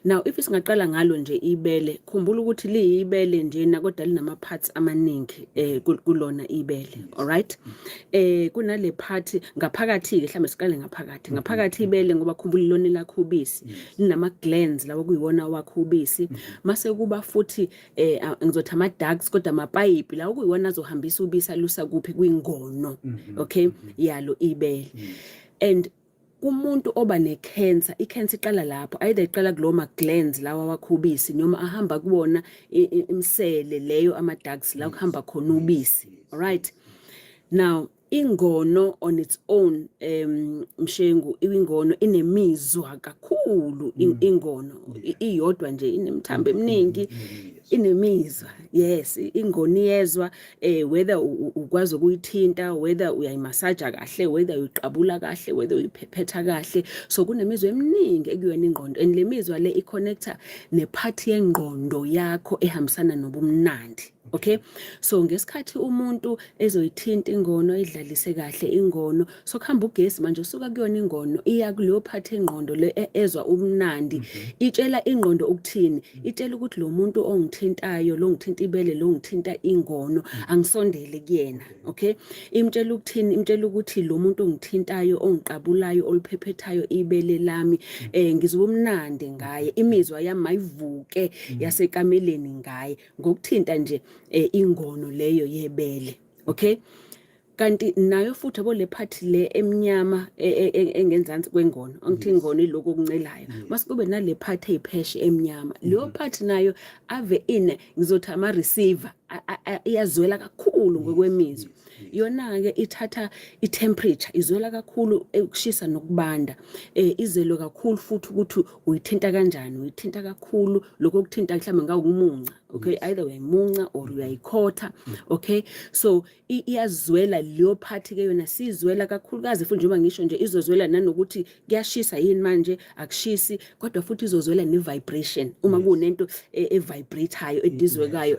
Now if singaqala ngalo nje ibele, khumbula ukuthi liyibele njena kodwa linama parts amaningi kulona ibele. Alright? Kunale part ngaphakathi ke, mhlambe siqale ngaphakathi. Ngaphakathi ibele, ngoba khumbula ilona lakho ubisi. Linama glands lawo kuyiwona wakho ubisi. Mase kuba futhi ngizothi ama ducts, kodwa amapayipi lawo kuyiwona azohambisa ubisi alusa kuphi? Kwingono. Okay? Yalo ibele. And kumuntu oba ne-cancer, i-cancer iqala lapho, either iqala kulowo ma-glands lawa wakho ubisi noma ahamba kuwona imsele leyo, ama-ducts la kuhamba khona ubisi. Alright, now ingono on its own, Mshengu, ingono inemizwa kakhulu. Ingono iyodwa nje inemithambo eminingi, inemizwa. Yes, ingoni iyezwa whether ukwazi ukuyithinta, whether uyayimasaja kahle, whether uyiqabula kahle, whether uyiphephetha kahle. So kunemizwa eminingi ekuyona ingqondo, and le mizwa le i-connecta ne-part yengqondo yakho ehambisana nobumnandi. Okay, so ngesikhathi umuntu ezoyithinta ingono, idlalise kahle ingono, so kuhamba ugesi manje usuka kuyona ingono iya kuleyo part engqondo le ezwa ubumnandi. Itshela ingqondo ukuthini? Itshela ukuthi lo muntu ongithintayo, lo ngithinta ibele, lo ngithinta ingono, angisondele kuyena. Okay, imtshela ukuthini? Imtshela ukuthi lo muntu ongithintayo, ongiqabulayo, oluphephethayo ibele lami, ngizwa ubumnandi ngaye, imizwa yami mayivuke yasekameleni ngaye ngokuthinta nje ingono leyo yebele. Okay, kanti nayo futhi yabo le part le emnyama engenzansi kwengono, angithi ingono iloko okuncelayo, mase kube nale part eyipheshe emnyama, leyo part nayo ave ine, ngizothi ama receiver, iyazwela kakhulu ngokwemizwa. Yona ke ithatha i-temperature, izwela kakhulu ukushisa nokubanda, izelwe kakhulu futhi ukuthi uyithinta kanjani, uyithinta kakhulu lokho kuthinta mhlawumbe ngawukumunca. Okay, either uyayimunca or uyayikhotha. Okay, so iyazwela leyo part ke yona, sizwela kakhulukazi futhi njengoba ngisho nje, izozwela nanokuthi kuyashisa yini manje, akushisi, kodwa futhi izozwela ne-vibration uma kunento e-vibrate-ayo edizwekayo,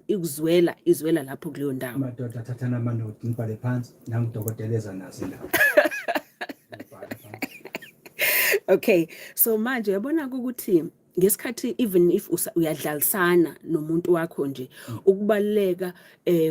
ikuzwela, izwela lapho kuleyo ndawo. Madoda, thathana amanothi, nibhale phansi, nangudokotela eza nazo indaba. Nibhale phansi. Okay, so manje uyabona ukuthi ngesikhathi even if uyadlalisana nomuntu wakho nje, ukubaluleka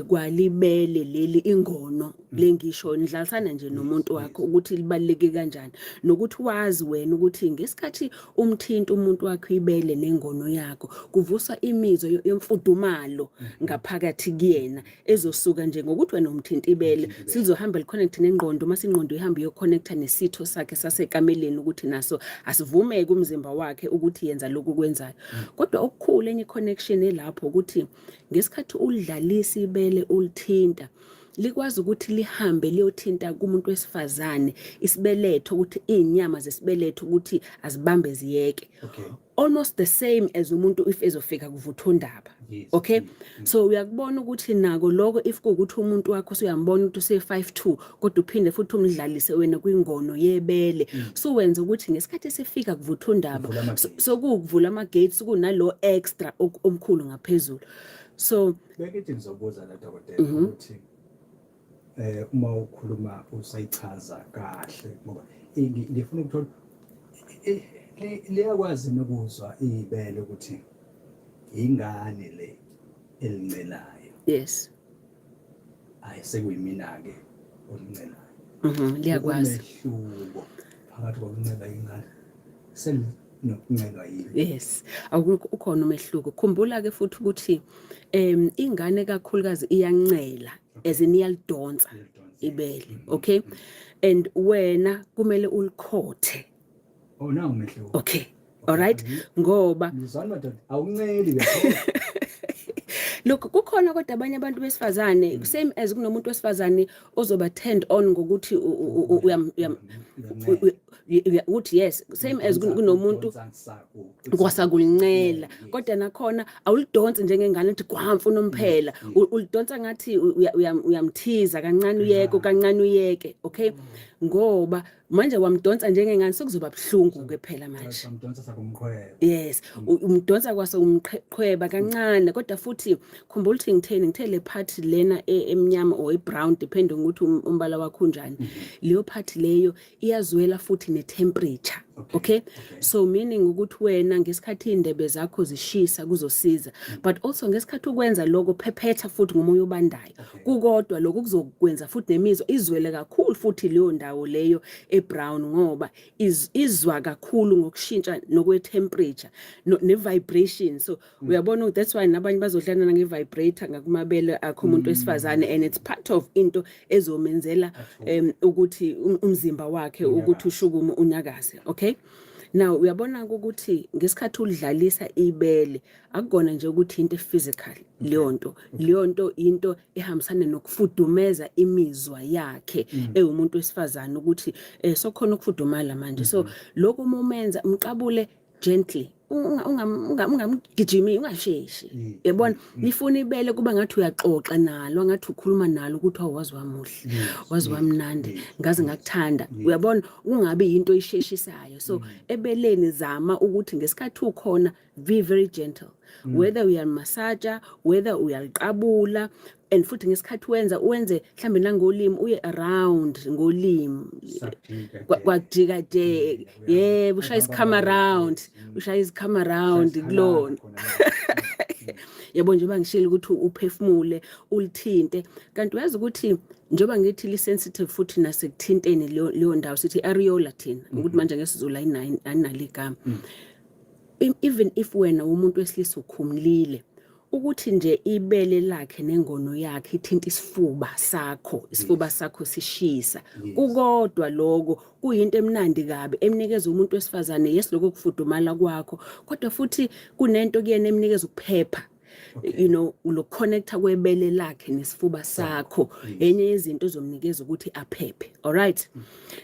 kwalibele leli, ingono lengisho, nidlalisana nje nomuntu wakho, ukuthi libaluleke kanjani, nokuthi wazi wena ukuthi ngesikhathi umthinta umuntu wakho ibele nengono yakho, kuvusa imizwa yemfudumalo ngaphakathi kuyena ezosuka nje ngokuthi wena umthinta ibele, sizohamba li-connect nengqondo, mase ingqondo ihamba iyo-connecta nesitho sakhe sasekameleni ukuthi naso asivumeke umzimba wakhe ukuthi yenza lokhu kwenzayo. Kodwa okukhulu, enye connection elapho, ukuthi ngesikhathi ulidlalisa ibele, ulithinta, likwazi ukuthi lihambe liyothinta kumuntu wesifazane isibeletho, ukuthi izinyama zesibeletho ukuthi azibambe ziyeke, almost the same as umuntu if ezofika kuvuthondaba. Okay, so uyakubona ukuthi nako lokho, if kuwukuthi umuntu wakho usuyambona ukuthi use 5'2, kodwa uphinde futhi umdlalise wena kwingono yebele, so wenza ukuthi ngesikhathi esifika kuvuthondaba Uvula ama-gates. Sokuvula ama gates, kunalo extra omkhulu ngaphezulu, so Bengithi ngizobuza la, dokotela, ukuthi uma ukhuluma usayichaza kahle, ngoba ngifuna ukuthola liyakwazi nokuzwa ibele ukuthi ingane le elincelayo? Yes. Hayi, sekuyimina ke olincelayo. Liyakwazi. Umehluko phakathi kokuncela ingane senokuncelwa yini? Yes, awukho, ukhona umehluko. Khumbula ke futhi ukuthi ingane kakhulukazi iyancela, as in iyalidonsa Iyalidonsa. ibele. Okay, and wena kumele ulikhothe. Oh, nawu umehluko. Okay, alright, ngoba Ngizwana madoda, awunceli ke. Look, kukhona kodwa abanye abantu besifazane, same as kunomuntu wesifazane ozoba turned on ngokuthi uthi yes, same as kunomuntu kwasakulincela, kodwa nakhona awulidonsi njengengane uthi gwamfu unomphela. Ulidonsa ngathi uyamthiza kancane, uyeke kancane, uyeke. Okay, ngoba manje wamdonsa njengengane, sekuzoba buhlungu ke phela manje. Samdonsa sakumqhweba. Yes, umdonsa kwase umqhweba kancane, kodwa futhi khumbula ukuthi ngitheni, ngithe le part lena emnyama or e-brown, depending ukuthi umbala wakho unjani, leyo part leyo iyazwela futhi ne-temperature. Okay, so meaning ukuthi wena ngesikhathi indebe zakho zishisa kuzosiza, but also ngesikhathi ukwenza lokho, phephetha futhi ngomoya obandayo. Kukodwa lokho kuzokwenza futhi nemizwa izwele kakhulu futhi leyo ndawo leyo ebrown, ngoba izwa kakhulu ngokushintsha nokwe-temperature ne-vibration. So uyabona ukuthi that's why nabanye bazodlana nge-vibrator ngakumabele akho umuntu wesifazane, and it's part of into ezomenzela ukuthi umzimba wakhe ukuthi ushukume, unyakaze. Okay, now uyabona ukuthi ngesikhathi ulidlalisa ibele, akukona nje ukuthi into physical leyo nto. Leyo nto into ehambisana nokufudumeza imizwa yakhe ewumuntu wesifazane, ukuthi sokhona ukufudumala manje. So lokho uma umenza, umqabule gently, ungamgijimi, ungasheshi. Yabona, lifuna ibele kuba ngathi uyaxoxa nalo, ngathi ukhuluma nalo ukuthi awazi wamuhle, wazi wamnandi, ngaze ngakuthanda. Uyabona, ungabi into oyisheshisayo. So ebeleni zama ukuthi ngesikhathi ukhona, be very gentle, whether uyalimasaja, whether uyaliqabula, and futhi ngesikhathi wenza, uwenze mhlambe nangolimi, uye around ngolimi. Sakujika. Kwakujika nje, yebo, ushaya isikhama round, ushaya isikhama round kulona, yabo. Njengoba ngishilo ukuthi uphefumule, ulithinte, kanti uyazi ukuthi njengoba ngithi li-sensitive futhi nasekuthinteni leyo ndawo, sithi areola thina, ukuthi manje ngesiZulu ayinalo igama. Even if wena umuntu wesilisa ukhumulile, ukuthi nje ibele lakhe nengono yakhe ithinta isifuba sakho, isifuba sakho sishisa, kukodwa lokho kuyinto emnandi kabi emnikeza umuntu wesifazane. Yes, lokho kufudumala kwakho, kodwa futhi kunento kuyena emnikeza ukuphepha, lo connecta kwebele lakhe nesifuba sakho, enye yezinto ezomnikeza ukuthi aphephe. Alright,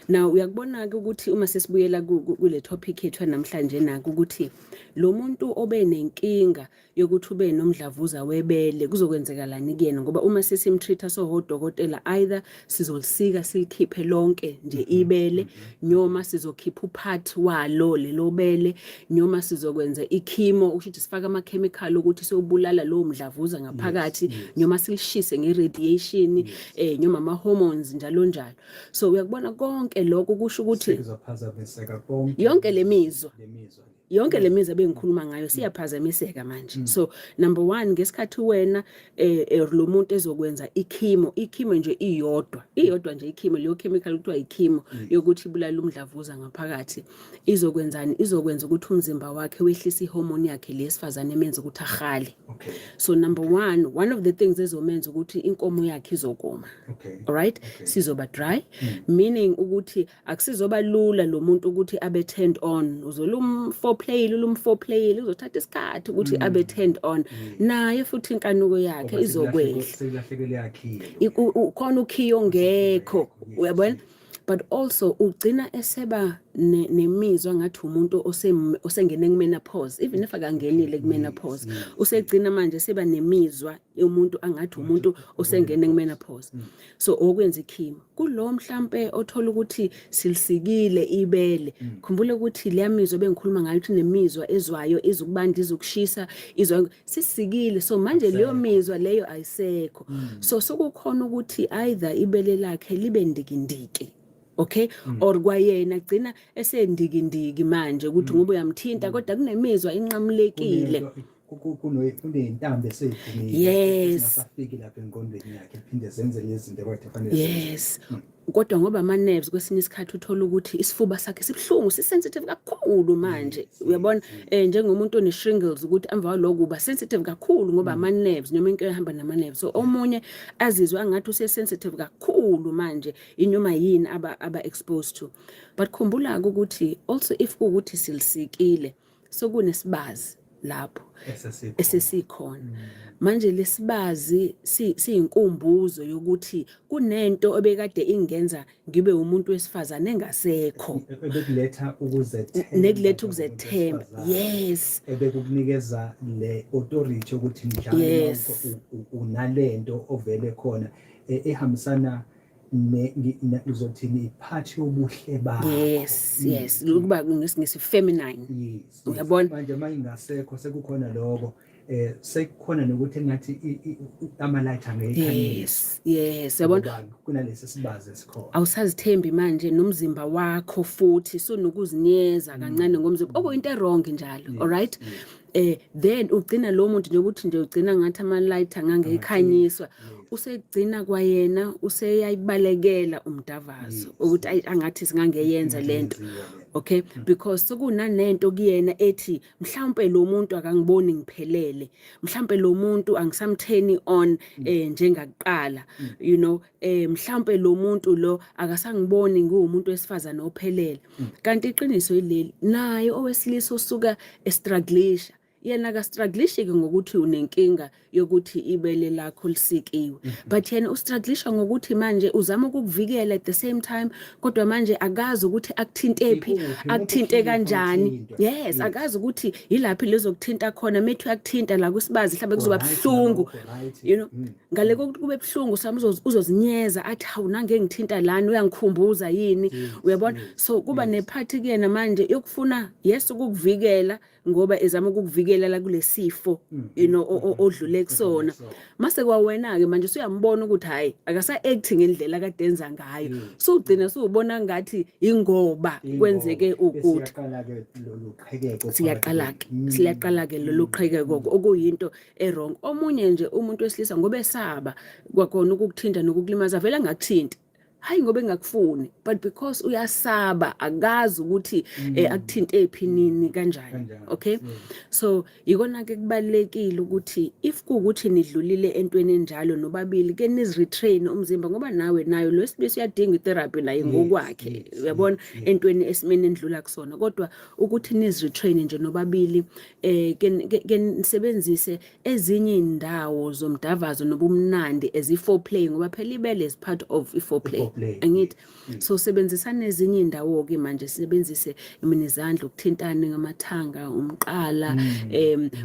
now uyakubona ke ukuthi uma sesibuyela kule topic yethu namhlanje, nako ukuthi lo muntu obe nenkinga yokuthi ube nomdlavuza webele, kuzokwenzekalani kuyena? Ngoba uma sesimtreat sohodokotela, either sizolisika silikhiphe lonke nje ibele, noma sizokhipha upart walo lelo bele, noma sizokwenza ichemo, usho ukuthi sifake ama-chemical ukuthi siyobulala lowo mdlavuza ngaphakathi, noma silishise nge-radiation, noma ama-hormones, njalo njalo. So uyakubona konke lokho kusho ukuthi Sekuzophazamiseka konke. Yonke le mizwa. Le mizwa le. Yonke le mizwa bengikhuluma ngayo siyaphazamiseka manje. So number 1, ngesikhathi wena lo muntu ezokwenza ichemo, ichemo nje iyodwa, iyodwa nje ichemo leyo, chemical kuthiwa ichemo yokuthi ibulala umdlavuza ngaphakathi, izokwenzani? Izokwenza ukuthi umzimba wakhe wehlise ihormone yakhe lesifazane emenza ukuthi ahale. So number 1, one of the things ezomenza ukuthi inkomo yakhe izokoma. Alright. Sizoba dry, meaning ukuthi akusizoba lula lo muntu ukuthi abe turned on. Uzolum foreplayile, ulum foreplayile, uzothatha isikhathi ukuthi abe turned on naye, futhi inkanuko yakhe Ngoba izokwehla. Sekulahlekele yakhile. Khona ukhiyo ngekho, uyabona. But also ugcina eseba nemizwa ngathi umuntu osengene kumenopause, even if akangenile kumenopause. Usegcina manje seba nemizwa yomuntu angathi umuntu osengene kumenopause. So okwenza ichemo kulo mhlambe othola ukuthi silisikile ibele, khumbula ukuthi leya mizwa bengikhuluma ngayo, ukuthi nemizwa ezwayo izukubanda, izukushisa, izwa, sisikile. So manje leyo mizwa leyo ayisekho. So sokukhona ukuthi either ibele lakhe libe ndikindiki, okay, or kwayena gcina esendikindiki manje, ukuthi ngoba uyamthinta kodwa kunemizwa inqamulekile. Kuney'ntambo eseyiphumile ezingasafiki lapha engqondweni yakhe, phinde zenze lezi zinto ekade fanele zenze. Yes, kodwa ngoba ama-nerves, kwesinye isikhathi uthola ukuthi isifuba sakhe sibuhlungu, si-sensitive kakhulu manje. Uyabona, njengomuntu one-shingles, ukuthi emva kwaloko uba sensitive kakhulu ngoba ama-nerves noma into ehamba nama-nerves. So omunye azizwe angathi use-sensitive kakhulu manje inoma yini aba exposed to. But khumbula-ke ukuthi also if kuwukuthi silisikile, sokunesibazi lapho esesikhona. Esesikhona manje. Lesibazi siyinkumbuzo yokuthi kunento ebekade ingenza ngibe umuntu wesifazane engasekho. Ebekuletha ukuzethemba. Nekuletha njengomuntu ukuzethemba. wesifazane. Ebekukunikeza le authority ukuthi njalo unalento ovele khona ehambisana uzothini, iphathi yobuhle bakho. Yes, ukuba ngesingisi feminine. Yes. Uyabona? Manje uma ingasekho, sekukhona lokho. Sekukhona nokuthi engathi ama-light angeyikhanyisa. Yes, yabona. Kunalesi sibazi esikhona. Awusazithembi manje nomzimba wakho, futhi sunokuzinyeza kancane ngomzimba, okuyinto e-wrong njalo. Alright, then ugcina lo muntu nje ukuthi nje ugcina ngathi ama-light angangekhanyiswa, usegcina kwayena useyayibalekela umdavazo, ukuthi ayi, angathi singangeyenza lento. Okay, because sekunanento kuyena ethi mhlawumbe lo muntu akangiboni ngiphelele, mhlawumbe lo muntu angisam-turn on njengakuqala, mhlawumbe lo muntu lo akasangiboni ngiwumuntu wesifazane ophelele. Kanti iqiniso yileli, naye owesilisa usuka e-strugglisha. Yena aka-strugglishi-ke ngokuthi unenkinga yokuthi ibele lakho lisikiwe, but yena u-strugglisha ngokuthi manje uzama ukukuvikela at the same time, kodwa manje akazi ukuthi akuthinte phi, Ikuphi, akuthinte ukuphi kanjani. uthintwa. Akazi ukuthi yilaphi lezokuthinta khona. Methi uyakuthinta la kwisibazi, mhlawumbe kuzoba Ku-right buhlungu. noma ku-right. Ngale kokuthi kube buhlungu sami, uzozinyeza athi, "Hawu, nange ngithinta lana uyangikhumbuza yini?" Uyabona? So kuba ne-part kuyena manje yokufuna, yes, ukukuvikela, ngoba ezama ukukuvikela la kulesifo odlule kusona. Mase kwawena ke manje usuyambona ukuthi hayi, akasa act ngendlela akade enza ngayo. So ugcina suubona ngathi ingoba kwenzeke ukuthi Siyaqala-ke lolu qhekeko. Siyaqala-ke, siyaqala-ke lolu qhekeko, okuyinto e-wrong. Omunye nje umuntu wesilisa, ngoba esaba kwakhona ukukuthinta nokukulimaza, vele angakuthinti, hayi ngoba engakufuni, but because uyasaba, akazi ukuthi akuthinte phi, nini, kanjani. Kanjani. Okay, so ikona ke kubalekile ukuthi if kuwukuthi nidlulile entweni enjalo nobabili, ke nizi-retrain umzimba, ngoba nawe nayo lo wesilisa uyadinga i-therapy naye ngokwakhe, uyabona, entweni esimeni endlula kusona. Kodwa ukuthi nizi-retrain nje nobabili, ke nisebenzise ezinye indawo zomdavazo nobumnandi as i-foreplay, ngoba phela ibele is part of i-foreplay. I-foreplay. Angithi? So sebenzisana ezinye indawo ke manje, sebenzise mina izandla, ukuthintana ngamathanga, umqala,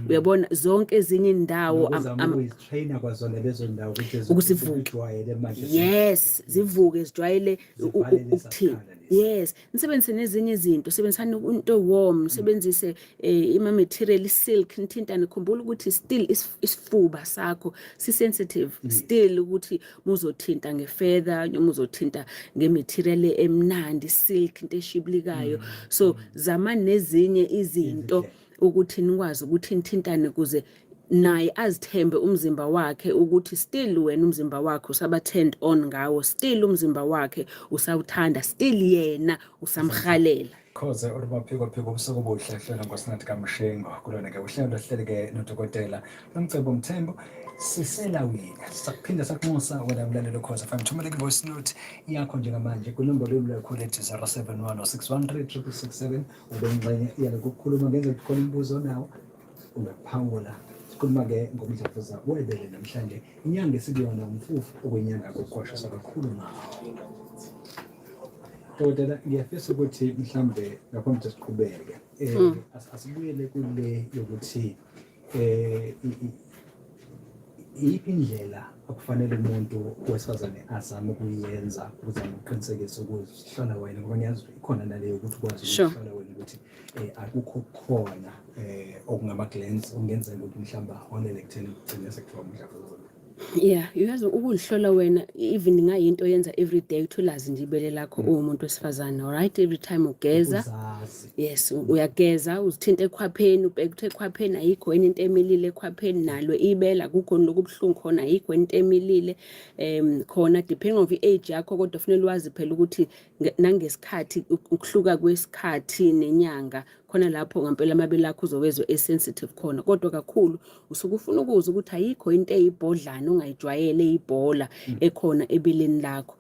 uyabona, zonke ezinye indawo. Nokuzama ukuyi-traina kwazona lezo ndawo ukuthi Ukuthi zivuke. zijwayele manje. Yes, zivuke, zijwayele Zivale lesa ukuthini. sikhala lesi. Yes, nisebenzise nezinye izinto, sebenzisani into warm, nisebenzise ima material, silk, nithintane. Khumbula ukuthi still isifuba sakho si sensitive still, ukuthi muzothinta nge-feather noma uzothinta nge-material emnandi, silk, into eshibilikayo. So zama nezinye izinto Izindlela. ukuthi nikwazi ukuthi nithintane, kuze naye azithembe umzimba wakhe, ukuthi still wena umzimba wakhe usaba turned on ngawo, still umzimba wakhe usawuthanda, still yena usamhalela. Khoze olumaphiko phiko, ubusuku obuhle, hlelo Nkosinathi kaMshengo. Kulona-ke uhlelo hleli-ke nodokotela Nomcebo Mthembu, siselawini. Sakuphinda sakunxusa wena mlaleli Ukhozi FM, thumela i-voice note yakho njengamanje kwinombolo yomlakhulu ethi 071 613 667, ube ingxenye yalokhu kukhuluma. Ngenza ukuthi khona umbuzo onawo, ungaphawula. Sikhuluma-ke ngomdlavuza webele namhlanje, inyanga esikuyona umfufu, okwenyanga kokuqwashisa kakhulu ngawo. Dokotela, ngiyafisa ukuthi mhlambe ngaphambi kokuthi siqhubeke, asibuyele kule yokuthi iyiphi indlela okufanele umuntu wesifazane azame ukuyenza ukuzama ukuqinisekisa ukuzihlola wena, ngoba ngiyazi ikhona naleyo ukuthi ukwazi ukuzihlola wena ukuthi akukho khona okungama-glands okungenzeka ukuthi mhlawumbe aholele ekutheni kugcine sekuthiwa umdlavuza. Yeah, uyazi, ukuzihlola wena, even ngayinto oyenza every day, uthi ulazi nje ibele lakho uwumuntu wesifazane, alright, every time ugeza. Uzazi. Yes, uyageza, uzithinta ekhwapheni, ubheke ukuthi ekhwapheni ayikho yini into emilile ekhwapheni, nalo ibele akukho lokubuhlungu khona, ayikho into emilile khona, depending of i-age yakho. Kodwa kufanele wazi phela ukuthi nangesikhathi, ukuhluka kwesikhathi nenyanga khona lapho ngempela amabele akho uzowezwa e-sensitive khona. Kodwa kakhulu usuke ufuna ukuzwa ukuthi ayikho into eyibhodlana ongayijwayele, eyibhola ekhona ebeleni lakho.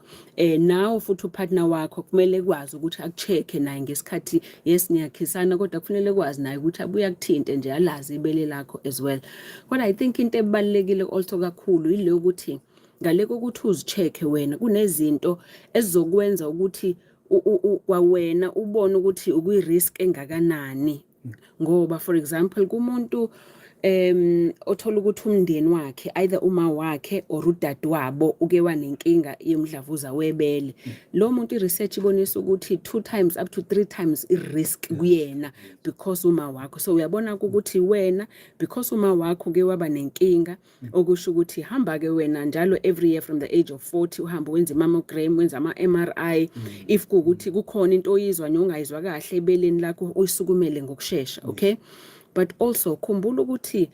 Nawe futhi u-partner wakho kumele kwazi ukuthi aku-check naye ngesikhathi. Yes, niyakhisana, kodwa kufanele kwazi naye ukuthi abuye akuthinte nje, alazi ibele lakho as well. Kodwa I think into ebalulekile also kakhulu ile ukuthi ngale kokuthi uzi-check wena, kunezinto ezizokwenza ukuthi kwawena ubone ukuthi ukwi-risk engakanani. Ngoba for example, kumuntu Othola ukuthi umndeni wakhe, either uma wakhe or udadewabo, uke wanenkinga yomdlavuza webele, lo muntu i-research ibonisa ukuthi 2 times up to 3 times i-risk kuyena because uma wakho. So uyabona ukuthi wena, because uma wakho ke waba nenkinga, okusho ukuthi hamba ke wena njalo every year from the age of 40, uhambe wenze mammogram, wenze ama-MRI. If kuwukuthi kukhona into oyizwa nongayizwa kahle ebeleni lakho, uyisukumele ngokushesha, okay? But also khumbula ukuthi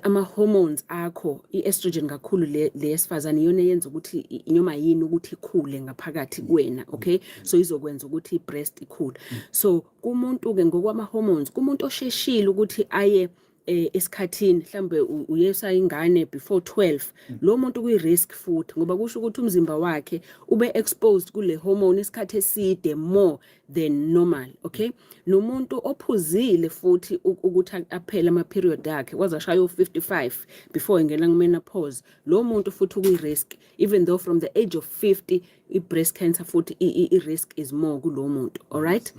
ama hormones akho, i-estrogen kakhulu le yesifazane, iyona eyenza ukuthi noma yini ukuthi ikhule ngaphakathi kuwena, okay? So izokwenza ukuthi i-breast ikhule. So kumuntu ke ngokwama hormones, kumuntu osheshile ukuthi aye esikhathini, mhlambe uyesa ingane before 12, lo muntu kuyi risk futhi, ngoba kusho ukuthi umzimba wakhe ube exposed kule hormone isikhathi eside, more than normal, okay? Nomuntu ophuzile futhi ukuthi aphele ama period akhe kwaze ashaya u55 before engena ku menopause, lo muntu futhi ukuyi risk, even though from the age of 50 i breast cancer futhi i risk is more kulo muntu, alright?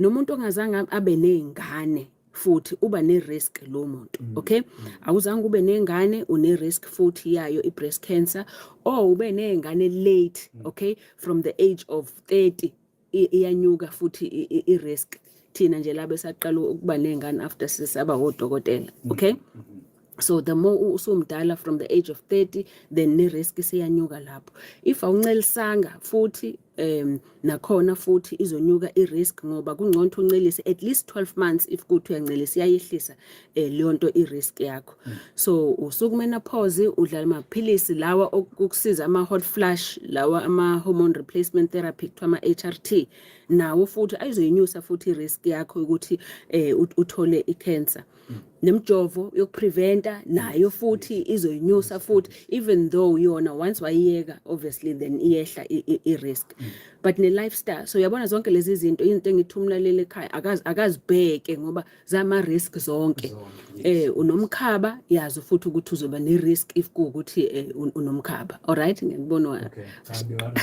Nomuntu ongazange abe nezingane futhi uba ne-risk lo muntu, okay? Awuzange ube nengane, une-risk futhi yayo i-breast cancer, or ube nengane late, okay? From the age of 30 iyanyuka futhi i-risk. Thina nje laba esaqala ukuba nengane after sesaba odokotela, okay? So the more usumdala, from the age of 30, then ne-risk isiyanyuka lapho. If awuncelisanga futhi, nakhona futhi izonyuka i-risk, ngoba kungcono ukuthi uncelise at least 12 months. If kuthi uyancelisa, iyayehlisa leyo nto i-risk yakho. So usuku-menopause, udla amaphilisi lawa okusiza ama-hot flush lawa, ama-hormone replacement therapy, kuthiwa ama-HRT, nawo futhi ayizoyinyusa futhi i-risk yakho ukuthi uthole i-cancer. Nemjovo yokupreventa nayo futhi izoyinyusa futhi, even though yona once wayiyeka, obviously then iyehla i-risk, but ne-lifestyle. So uyabona, zonke lezi zinto, into engithi umlaleli ekhaya akazibheke, ngoba zama risk zonke. Zonke. Unomkhaba, yazi futhi ukuthi uzoba ne-risk if kuwukuthi unomkhaba, alright? Ngiyakubona. Okay, cha, ngiworried.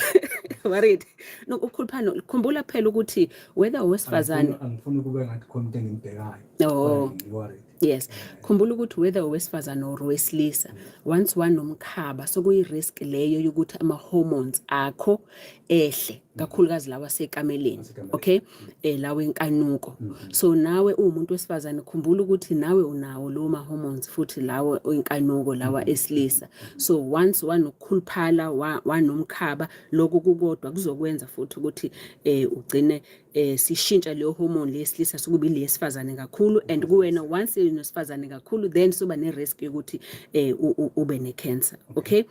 Worried? No, ukukhuluphana, khumbula phela ukuthi whether owesifazane Angifuni kube ngathi khona into engimbhekayo. Oh. Kodwa ngi-worried. Yes, khumbula ukuthi whether owesifazane or owesilisa, once wanomkhaba, sokuyi-risk leyo yokuthi ama-hormones akho ehle, kakhulukazi lawa asekameleni. Asekameleni. Okay, lawa enkanuko. So nawe uwumuntu wesifazane, khumbula ukuthi nawe unawo lawo ma-hormones futhi lawo enkanuko lawa esilisa. So once wanokukhuluphala, wanomkhaba, lokho kukodwa kuzokwenza futhi ukuthi ugcine sishintsha leyo hormone leyesilisa sokuba ilesifazane kakhulu, and kuwena once unesifazane kakhulu, then soba ne-risk yokuthi ube ne-cancer, okay?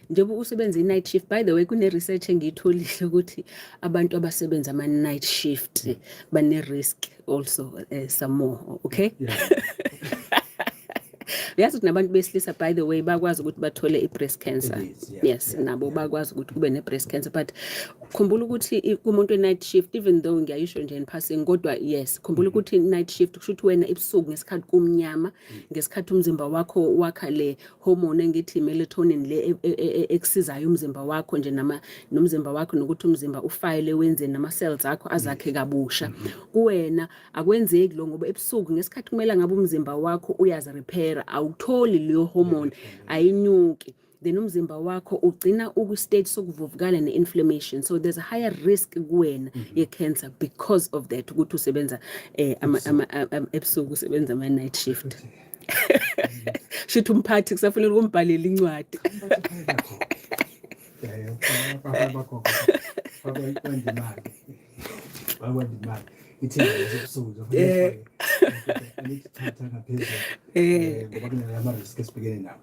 Njengoba usebenza i-night shift, by the way, kune-research engiyitholile ukuthi abantu abasebenza ama-night shift bane-risk also, some more, okay? Uyazi ukuthi nabantu besilisa, by the way, bakwazi ukuthi bathole i-breast cancer? It is, yeah, Yes, nabo bakwazi ukuthi kube ne-breast cancer. But khumbula ukuthi kumuntu we-night shift, even though ngiyayisho nje in passing, kodwa yes, khumbula ukuthi night shift kusho ukuthi wena ebusuku, ngesikhathi kumnyama, ngesikhathi umzimba wakho wakha le hormone engithi melatonin, le ekusizayo umzimba wakho nje nama nomzimba wakho, nokuthi umzimba ufayile wenze nama cells akho azakhe kabusha, kuwena akwenzeki lo, ngoba ebusuku ngesikhathi kumele ngabe umzimba wakho uyazi-repair, awutholi leyo hormone, ayinyuki. Then umzimba wakho ugcina uku-state sokuvuvukala ne-inflammation, so there's a higher risk kuwena ye-cancer because of that, ukuthi usebenza ebusuku, usebenza ama-night shift. Shuthi umphathi kusafanele ukumbhalela incwadi. Bakwenda imali, bakwenda imali, ithimba lasebusuku. Angithi thatha ngaphezulu, ngoba kunalama-risk esibhekene nawo.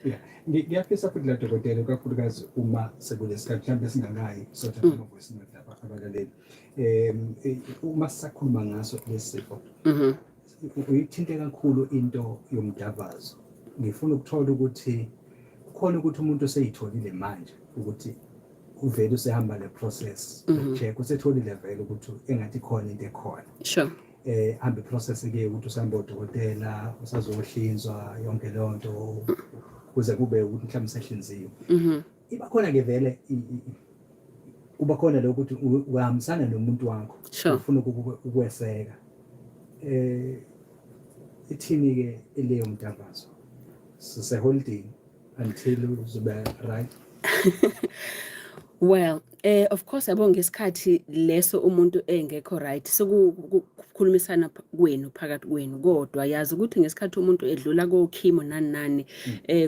Yeah. Ngiyafisa futhi la, dokotela, kakhulukazi uma sekulesikhathi mhlawumbe singakayi sothatha ama-voice note lapha abalaleli. Uma sisakhuluma ngaso lesi sifo, uyithinte kakhulu into yomdavazo. Ngifuna ukuthola ukuthi kukhona ukuthi umuntu oseyitholile manje ukuthi uvele usehamba le process yokucheck, usetholile vele ukuthi engathi khona into ekhona, hambe process ke ukuthi usahamba odokotela, usazohlinzwa, yonke leyo nto, kuze kube ukuthi mhlawumbe sehlinziwe. Iba khona ke vele kuba khona lokho ukuthi uhambisana nomuntu wakho, ufuna ukweseka. Ithini-ke leyo mdavazo? Siseholidini until uzobe right? Well, of course, yabo, ngesikhathi leso umuntu engekho right, sekukhulumisana kwenu phakathi kwenu, kodwa yazi ukuthi ngesikhathi umuntu edlula ko chemo nani nani,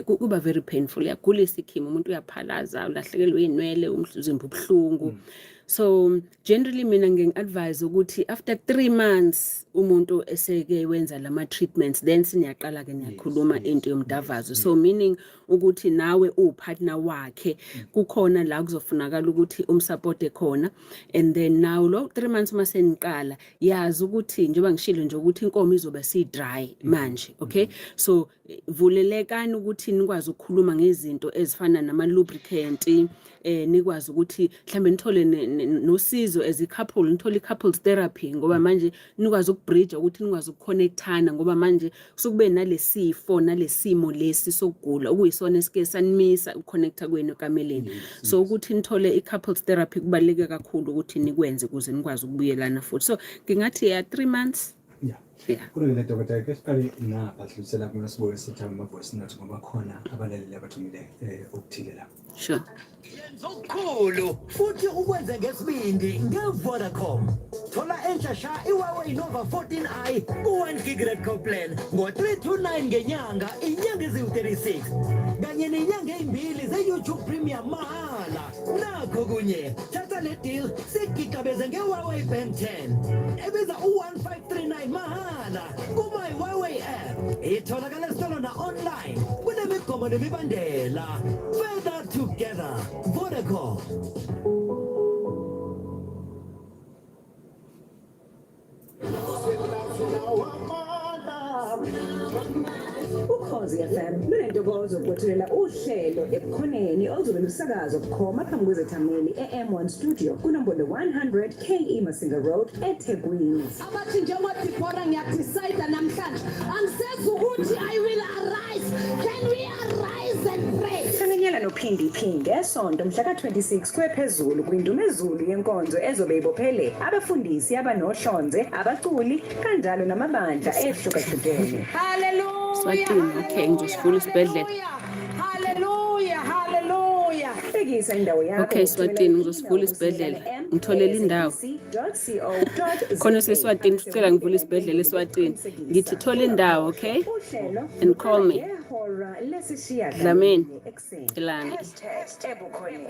kuba very painful, uyagulisa ichemo, umuntu uyaphalaza, ulahlekelwe inwele, umzimba ubuhlungu. So generally mina ngingi-advise ukuthi after 3 months umuntu eseke wenza lama treatments, then siniyaqala ke niyakhuluma into yomdavazo. So meaning ukuthi nawe uwupartner wakhe, kukhona la kuzofunakala ukuthi umsupporte khona. And then now lo 3 months uma seniqala, yazi ukuthi njengoba ngishilo nje ukuthi inkomo izobe si dry manje, okay? So vulelekani ukuthi nikwazi ukukhuluma ngezinto ezifana nama lubricant, nikwazi ukuthi mhlambe nithole nosizo as a couple, nithole i-couples therapy, ngoba manje nikwazi ukubridge, ukuthi nikwazi ukuconnectana, ngoba manje sokube nalesifo nalesimo lesi sokugula okuyisona esike sanimisa ukuconnecta kwenu ekameleni. So ukuthi nithole i-couples therapy kubaluleke kakhulu ukuthi nikwenze ukuze nikwazi ukubuyelana futhi. So ngingathi ya, 3 months. Yeah. Kulungile, dokotela, ke siqale ngapha, sidlulisela kuma sibuye sithi ama-voice note, ngoba khona abalaleli abathumile okuthile la. Sure. Yenza okukhulu futhi ukwenze ngesibindi nge-Vodacom. Thola entsha sha i-Huawei Nova 14i ku-1 gig Redco plan ngo-329 ngenyanga, inyanga eziwu-36 kanye nenyanga ey'mbili ze-YouTube Premium mahhala. Nakho kunye, thatha le deal sigigabeze nge-Huawei Band 10 ebiza u-1539 mahhala kuma Huawei app. Itholakala esitolo na-online, kunemigomo nemibandela. Further together, Vodacom. Ukhozi FM lunentokozo ukwethulela uhlelo Ebukhoneni, oluzobe lusakazwa bukhoma phambi kwezethameli e-M1 Studio kunombolo 100 KE Masinga Road, eThekwini. Abathi njengoDibhora, ngiyadecide namhlanje, angisezi ukuthi I will arise. Can we arise and pray? Hlanganyela noPhindi P ngesonto mhla ka-26 kwephezulu kwindumezulu yenkonzo ezobe ibophele abafundisi abanohlonze, abaculi, kanjalo namabandla ehlukahlukene. Haleluya. Swatini, okay, ngizosivula isibhedlela. Haleluya, haleluya. Bhekisa indawo yakho. Okay, Swatini, ngizosivula isibhedlela. Ngitholele indawo. Khona seswatini, sicela ngivule isibhedlela eSwatini. Ngithi thola indawo, okay? And call me. Dlamini. Celani. Ebukhoneni.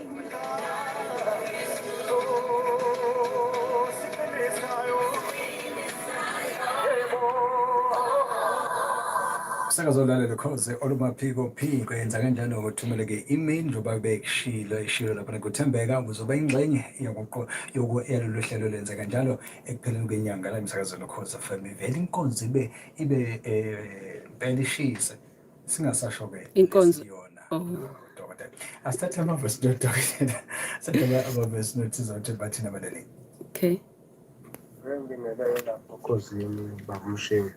Umsakazo olalele Ukhozi olumaphiko phiko. Yenza kanjalo, uthumele ke email njengoba bekushilo ishilo lapha kuThembeka, uzoba ingxenye yalolu hlelo. Lenza kanjalo ekupheleni kwenyanga la emsakazweni Ukhozi FM, ivele inkonzo ibe impela ishise, singasasho ke Inkonzo. yona. Oh. Dokotela, asithathe ama-voice note, dokotela, sithathe ama-voice note, sizothi bathina abalaleli. Okay. Ngibingelele lapho Okhozini, baba uMshengu.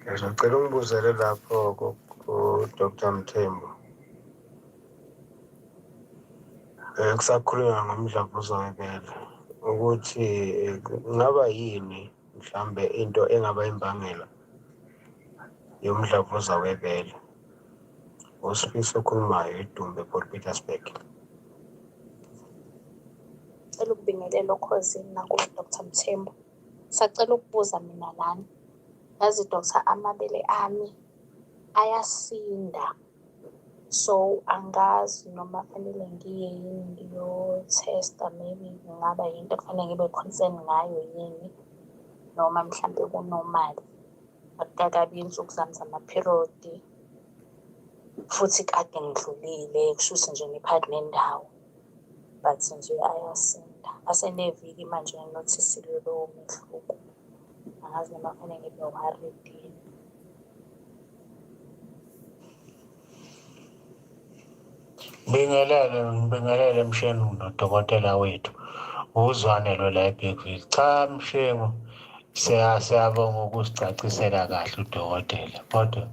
Ngizocela ungibuzele lapho ku-Dr Mthembu. Kusakhulunywa ngomdlavuza webele ukuthi kungaba yini mhlambe into engaba imbangela yomdlavuza webele. USifiso okhulumayo, eDumbe, Port Petersburg. Cela ukubingelela Okhozini nakuwe, Dr Mthembu. Sacela ukubuza mina lana. Yazi Dr, amabele ami ayasinda. So angazi noma fanele ngiye yini ngiyo-testa, maybe kungaba yinto ekufanele ngibe concern ngayo yini, noma mhlampe ku-normal. Akukakabi iy'nsuku zami zama-period futhi kade ngidlulile, kushuthi nje ngiphakathi nendawo, but nje ayasinda. Aseneviki manje nginothisile lowo mehluko. Angazi noma kufanele ngibe worried yini. Bingelele, ngibingelele Mshengu nodokotela wethu. Uzwane lo la eBergville. Cha Mshengu, siyabonga ukusicacisela kahle udokotela. Kodwa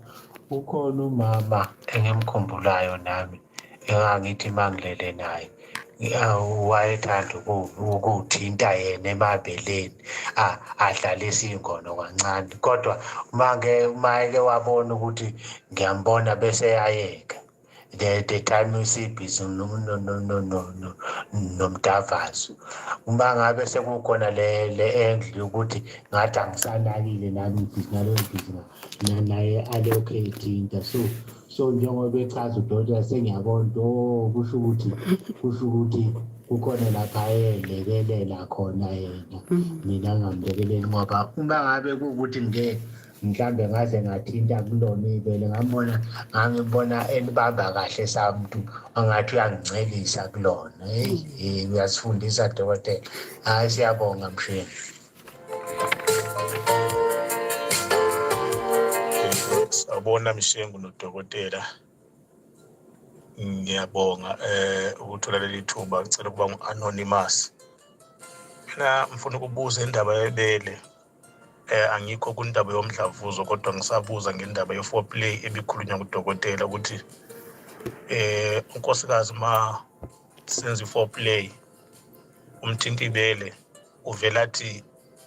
ukhona umama engimkhumbulayo nami engangithi mangilele naye. Wayethanda ukuthinta yena emabeleni, adlalise iy'ngono kancane, kodwa uma-ke uma-ke wabona ukuthi ngiyambona bese eyayeka. The time usibhizi nomdavazo, uma ngabe sekukhona le angle yokuthi ngathi angisanakile nami, ngibhizi nalo, ngibhizi naye, alokhu ethinta. So njengoba echaza udokotela, sengiyabona ukuthi, oh, kusho ukuthi kukhona lapha ayelekelela khona yena, mina ngingamlekeleli, ngoba uma ngabe kuwukuthi ngeke mhlambe ngaze ngathinta kulona ibele, ngambona, ngangibona elibamba kahle samuntu angathi uyangincelisa kulona. Hey, uyasifundisa dokotela, hayi, siyabonga mshini. Sawubona Mshengu nodokotela. Ngiyabonga ukuthola leli thuba. Ngicela ukuba ngu-anonymous. Mina ngifuna ukubuza indaba yebele. Angikho kundaba yomdlavuzo, kodwa ngisabuza ngendaba ye-foreplay ebikhulunywa ngudokotela, ukuthi unkosikazi ma senza i-foreplay, umthinta ibele, uvela athi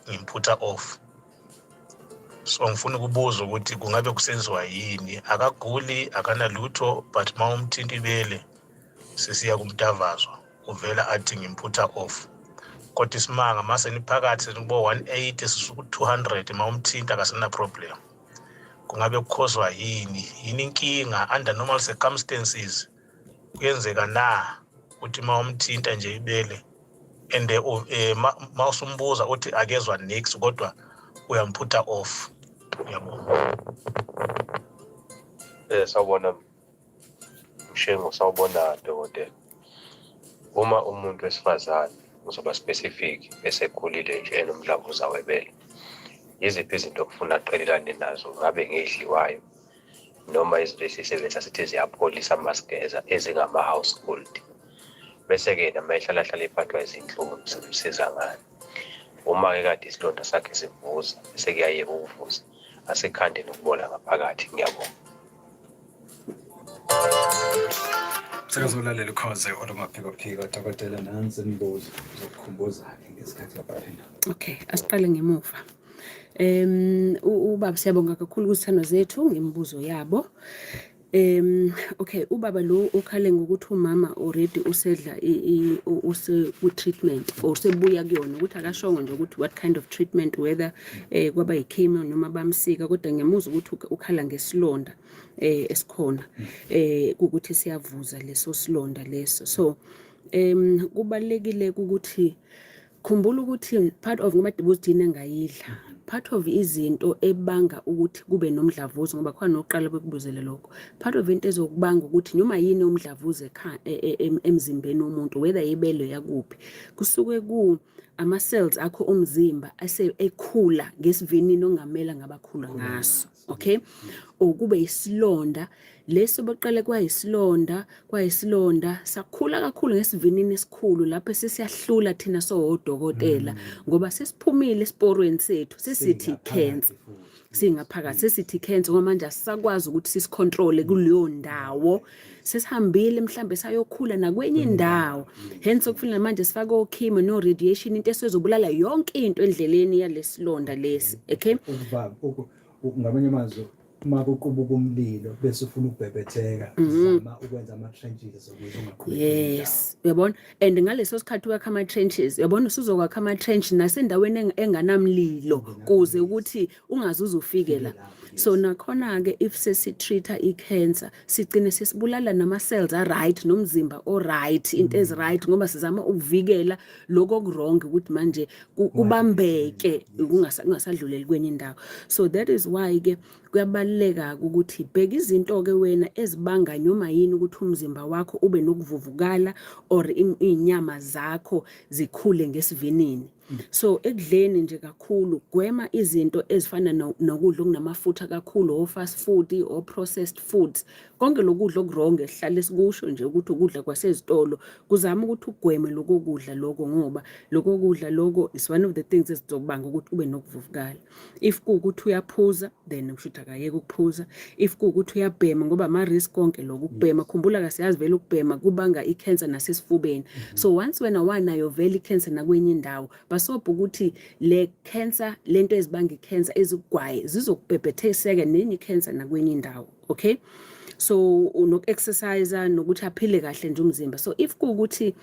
ngimphutha off. So ngifuna ukubuza ukuthi kungabe kusenziwa yini? Akaguli, akanalutho, but ma umthinta ibele sesiya kumdavazo, uvela athi ngimphutha off. Kodwa isimanga, mase niphakathi sekubo 180 sisuka 200, ma umthinta akasena problem. Kungabe kukhozwa yini? Yini inkinga? Under normal circumstances kuyenzeka na ukuthi ma umthinta nje ibele and ma usumbuza uthi akezwa nix, kodwa uyamphutha off? Ngiyabonga. Sawubona Mshengu, sawubona dokotela. Uma umuntu wesifazane, uzoba specific, esekhulile nje enomdlavuza webele, yiziphi izinto okufuna aqhelelane nazo? Ngabe ngedliwayo noma izinto esisebenzisa sithi ziyapholisa amasigeza ezingama-household? Bese-ke yena uma ehlala hlala ephathwa izinhlungu, simsiza ngani? Uma-ke kade isilonda sakhe sivuza bese kuyayeka ukuvuza, asikhande nokubola ngaphakathi. Ngiyabonga. Sekazolalela ukhoze olumaphikophiko. Dokotela, nansi imibuzo, uzokukhumbuza-ke ngesikhathi lapha. Okay, asiqale ngemuva. Ubaba, siyabonga kakhulu kuzithando zethu ngemibuzo yabo. Okay, ubaba lo ukhale ngokuthi umama already usedla use ku-treatment or usebuya kuyona, ukuthi akashongo nje ukuthi what kind of treatment, whether kwaba yi-chemo noma bamsika, kodwa ngiyamuzwa ukuthi ukhala ngesilonda esikhona, ukuthi siyavuza leso silonda leso. So kubalekile ukuthi khumbula ukuthi part of, ngoba dibuza yini engayidla, part of izinto ebanga ukuthi kube nomdlavuzo, ngoba khona nokuqala bekubuzele lokho, part of into ezokubanga ukuthi noma yini umdlavuzo emzimbeni womuntu, whether ibele yakuphi, kusuke ku ama-cells akho omzimba ase ekhula ngesivinini ongamela ngabakhula ngaso, okay, or kube isilonda leso baqale kwayisilonda, kwayisilonda sakhula kakhulu ngesivinini esikhulu, lapho sesiyahlula thina sowodokotela, ngoba sesiphumile esiporweni sethu, sesithi cancer, singaphakathi, sesithi cancer, ngoba manje asisakwazi ukuthi sisicontrole kuleyo ndawo, sesihambile mhlambe sayokhula nakwenye indawo. Hence okufanele manje sifake o-chemo no radiation, into esezobulala yonke into endleleni yalesilonda lesi, okay? Ngamanye amazwi, uma kuqubuka umlilo bese ufuna ukubhebhetheka, zama ukwenza ama-trenches ukuze ungaqhubeki. Yes, uyabona, and ngaleso sikhathi wakha ama-trenches, uyabona, usuzokwakha ama-trench nasendaweni enganamlilo kuze ukuthi ungaze ufike la. So nakhona-ke if sesi-treat-a i-cancer, sigcine sesibulala nama-cells a-right nomzimba o-right, into ezi-right, ngoba sizama ukuvikela lokho oku-wrong ukuthi manje kubambeke, kungasadluleli kwenye indawo. So that is why-ke kuyabaluleka ukuthi bheka izinto-ke wena ezibanga noma yini ukuthi umzimba wakho ube nokuvuvukala or iy'nyama zakho zikhule ngesivinini. So ekudleni nje kakhulu, gwema izinto ezifana nokudla okunamafutha kakhulu, o-fast food, o-processed foods, konke lokudla oku-wrong esihlale sikusho nje ukuthi ukudla kwasezitolo. Kuzama ukuthi ugweme lokho kudla lokho, ngoba lokho kudla lokho is one of the things ezizokubanga ukuthi ube nokuvuvukala. If kuwukuthi uyaphuza, then kusho ukuthi akayeke ukuphuza. If kuwukuthi uyabhema, ngoba ama-risk konke lokho ukubhema, khumbula kasiyazi vele ukubhema kubanga i-cancer nasesifubeni. So once wena wanayo vele i-cancer nakwenye indawo, basobha ukuthi le cancer, lento ezibanga i-cancer ezikugwayi, zizokubhebhetheseka nenye i-cancer nakwenye indawo, okay? So noku-exercise, nokuthi aphile kahle nje umzimba. So if kuwukuthi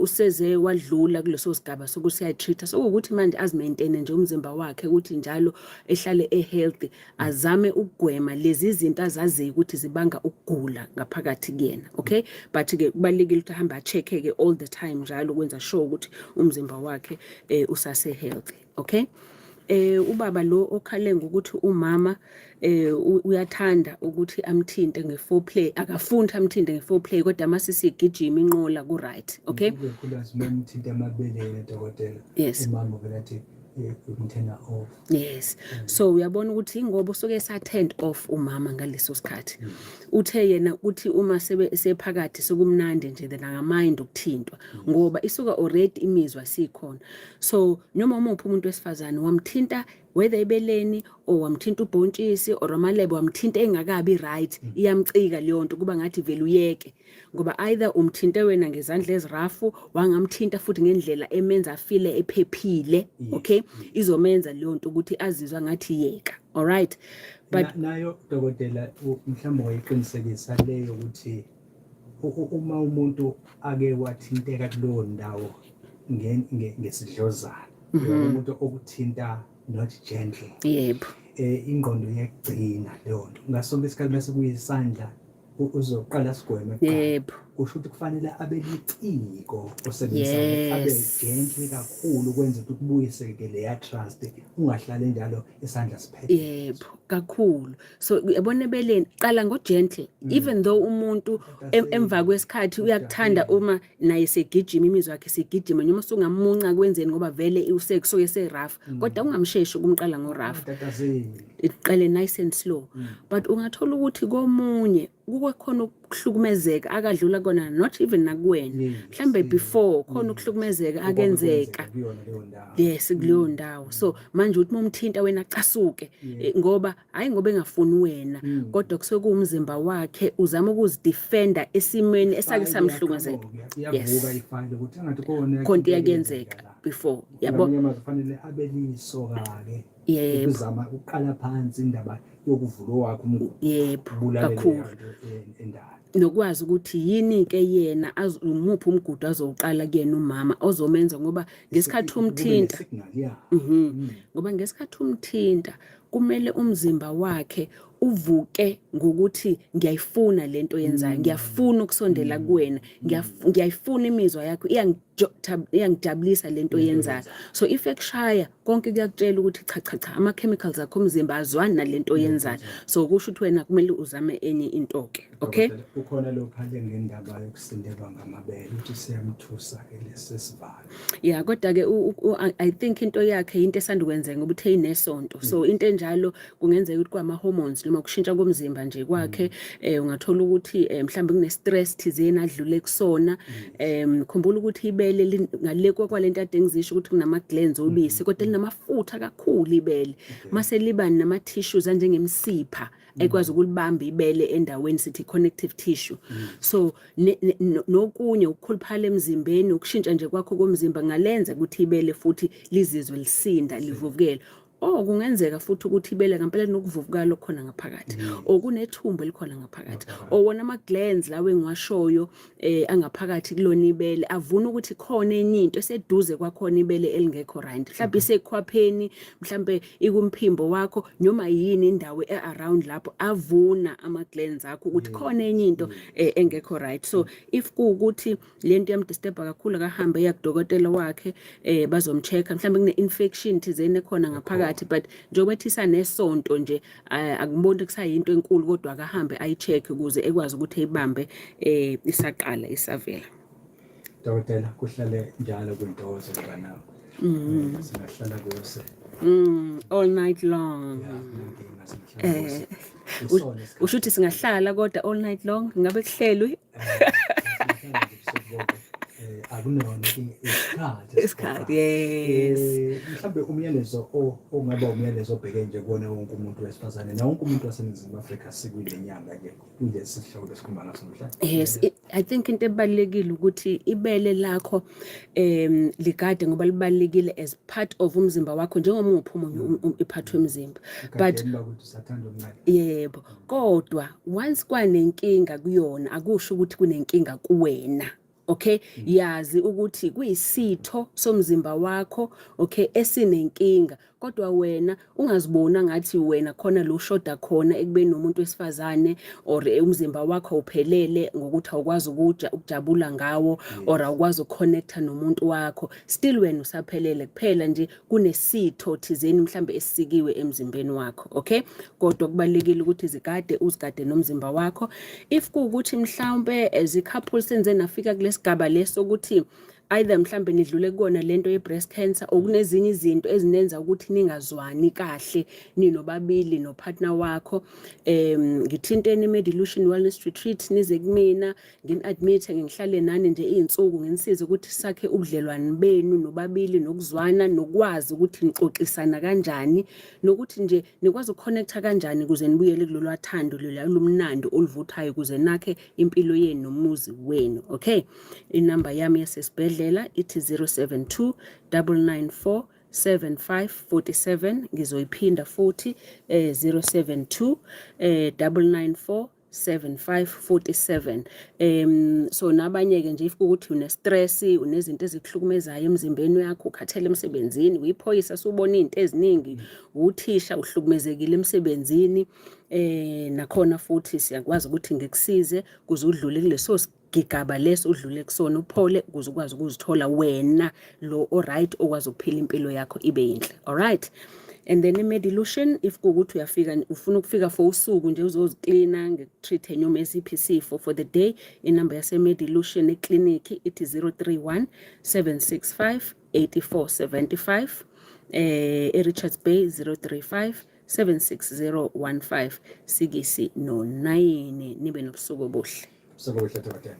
useze wadlula kuleso sigaba sokuthi uyayi-treat, so ukuthi manje azi-maintain nje umzimba wakhe, ukuthi njalo ehlale e-healthy, azame ukugwema lezi zinto azaziyo ukuthi zibanga ukugula ngaphakathi kuyena, okay? But ke kubalulekile ukuthi ahambe a-check ke all the time njalo, ukwenza sure ukuthi umzimba wakhe usase healthy, okay? Ubaba lo okhale ngokuthi umama uyathanda ukuthi amthinte nge-foreplay, akafuni amthinte nge-foreplay, kodwa mase sigijima inqola ku right, okay? Ikakhulukazi uma emthinta emabeleni, dokotela. Yes. Umama vele athi um-turn off. Yes, so uyabona ukuthi ingoba usuke esa-turned off umama ngaleso sikhathi. Uthe yena uthi uma sebe sephakathi sekumnandi nje, then aka-mind ukuthintwa, ngoba isuka already imizwa sikhona. So noma umuphi umuntu wesifazane wamthinta, whether ebeleni or wamthinta ubhontshisi or amalebe, wamthinta engakabi right, iyamcika leyo nto, kuba ngathi vele uyeke, ngoba either umthinte wena ngezandla ezirafu, wangamthinta futhi ngendlela emenza afile ephephile, okay? Izomenza leyo nto ukuthi azizwa ngathi yeka, alright? But Nayo dokotela, mhlawumbe wayiqinisekisa leyo ukuthi uma umuntu ake wathinteka kuleyo ndawo ngesidlozana, umuntu okuthinta not gentle, ingqondo iyagcina leyo nto ngasonke isikhathi, bese kuyisandla uzoqala sigweme kuqala. Kusho ukuthi kufanele abe liciko osebenzisayo, abe gentle kakhulu, ukwenza ukuthi kubuyiseke leya trust, ungahlali njalo isandla siphethe. Yebo, kakhulu. So uyabona, ebeleni qala ngo-gentle, even though umuntu emva kwesikhathi uyakuthanda uma naye segijima, imizwa yakhe segijima, noma usungamunca kwenzeni, ngoba vele usekusuke se-rough, kodwa ungamsheshi ukumqala ngo-rough. Tatazeli. Iqale nice and slow. But ungathola ukuthi komunye kuke khona ukuhlukumezeka akadlula kona, not even nakuwena, mhlambe before khona ukuhlukumezeka akenzeka kuyona leyo ndawo. Yes, kuleyo ndawo. So manje uthi umthinta wena casuke, ngoba hayi ngoba engafuni wena, kodwa kusuke kuwumzimba wakhe uzama ukuzidefenda esimweni esake samhlukumezeka. Iyavuka ifayile ukuthi engathi kona khonto iyakenzeka before, yabo. Ngamanye amazwi kufanele abe lisoka-ke ukuzama ukuqala phansi indaba yokuvula owakho umgudu, ubulale kakhulu. Leyo nto endala. Nokwazi ukuthi yini-ke yena umuphi umgudu azowuqala kuyena umama ozomenza, ngoba ngesikhathi Kube umthinta ne-signal, yeah. Ngoba ngesikhathi umthinta kumele umzimba wakhe uvuke ngokuthi ngiyayifuna lento yenzayo, ngiyafuna ukusondela kuwena, ngiyayifuna imizwa yakho, iyangijabulisa lento yenzayo. So if ekushaya, konke kuyakutshela ukuthi cha, cha, cha, ama-chemicals akho omzimba azwani nalento oyenzayo. So kusho ukuthi wena kumele uzame enye into-ke, okay? Dokotela, kukhona lokhale ngendaba yokusindelwa ngamabele, ukuthi siyamthusa-ke lesi sivalo. Ya, kodwa-ke I think into yakhe into esanda kwenzeka, ngoba uthe inesonto. So into enjalo kungenzeka ukuthi kwama-hormones noma ukushintsha komzimba nje kwakhe. Ungathola ukuthi mhlawumbe kune-stress thizeni adlule kusona. Khumbula ukuthi ibele ngale kwalento ade ngizisho ukuthi kunama-glands obisi, kodwa linamafutha kakhulu ibele, mase liba nama-tissues anjengemsipha ekwazi ukulibamba ibele endaweni, sithi connective tissue. So nokunye ukukhuluphala emzimbeni, ukushintsha nje kwakho komzimba ngalenza ukuthi ibele futhi lizizwe lisinda, livuvukela. Oh, kungenzeka futhi ukuthi ibele ngempela linokuvuvukala okukhona ngaphakathi, or kunethumbu elikhona ngaphakathi, or wona ama-glands lawo engiwashoyo angaphakathi kulona ibele avuna ukuthi khona enye into eseduze kwakhona ibele elingekho right, mhlawumbe isekhwapheni, mhlawumbe ikumphimbo wakho, noma yini indawo e-around lapho avuna ama-glands akho ukuthi khona enye into engekho right. So if kuwukuthi lento iyamdisturba kakhulu, akahambe eya kudokotela wakhe, bazomcheck-a, mhlawumbe kune-infection thizeni ekhona ngaphakathi. But njengoba ethi isanesonto nje, akuboni kusayinto enkulu, kodwa akahambe ayi-check ukuze ekwazi ukuthi eyibambe isaqala, isavela. Dokotela, kuhlale njalo kwintokozo kuba nawe. Singahlala kuse. All night long. Yeah, akunankinga, singahlala kuse. Isona isikhathi. Usho ukuthi singahlala kodwa all night long ngabe kuhlelwe? Singahlala nje ubusuku bonke. Akunona inkinga, isikhathi. Isikhathi, yes. Mhlawumbe umyalezo ongaba umyalezo obheke nje kuwona wonke umuntu wesifazane nawonke umuntu waseNingizimu Afrika sikule nyanga ke kulesi sihloko lesikhuluma ngaso namhlanje. Yes, I think into ebalulekile ukuthi ibele lakho ligade ngoba libalulekile as part of umzimba wakho njengoba unguphi omunye i-part womzimba. But Ugadeni bakuthi usathanda umncane. Yebo, kodwa once kwanenkinga kuyona akusho ukuthi kunenkinga kuwena. Okay, yazi ukuthi kuyisitho somzimba wakho, okay, esinenkinga, kodwa wena ungazibona ngathi wena khona lo shoda khona ekubeni nomuntu wesifazane or umzimba wakho uphelele ngokuthi awukwazi ukujabula ngawo or awukwazi ukuconnecta nomuntu wakho. Still wena usaphelele, kuphela nje kunesitho thizeni mhlambe esisikiwe emzimbeni wakho, okay? Kodwa kubalulekile ukuthi zigade, uzigade nomzimba wakho. If kuwukuthi mhlawumbe as i-couple senze nafika kulesigaba leso ukuthi either mhlambe nidlule kuyona lento ye-breast cancer or kunezinye izinto ezinenza ukuthi ningazwani kahle ninobabili nopartner wakho, ngithinteni i-Medilution Wellness Retreat, nize kumina ngini-admit, ngihlale nani nje iy'nsuku, nginisize ukuthi sakhe ubudlelwane benu nobabili nokuzwana nokwazi ukuthi nixoxisana kanjani nokuthi nje nikwazi ukuconnecta kanjani ukuze nibuyele kulolu thando lolu lumnandi oluvuthayo ukuze nakhe impilo yenu nomuzi wenu. Okay, inamba yami yasesibhedlela ithi 072 994 7547. Ngizoyiphinda futhi, 072 994 7547. So nabanye ke nje, if ukuthi une stress, unezinto ezikuhlukumezayo emzimbeni wakho, ukhathele emsebenzini, uyiphoyisa subona izinto eziningi, uthisha uhlukumezekile emsebenzini, nakhona futhi siyakwazi ukuthi ngikusize kuze udlule kuleso gigaba leso, udlule kusona, uphole ukuze ukwazi ukuzithola wena lo alright, okwazi ukuphila impilo yakho ibe yinhle. Alright, and then i-Medilution, if kuwukuthi uyafika ufuna ukufika for usuku nje uzoziklina, ngikutreat noma esiphi isifo for the day, inamba yase-Medilution eclinic ithi 031 765 8475, e-Richards Bay 035 76015 sikisi no 9. Nibe nobusuku obuhle. Usuku obuhle, dokotela.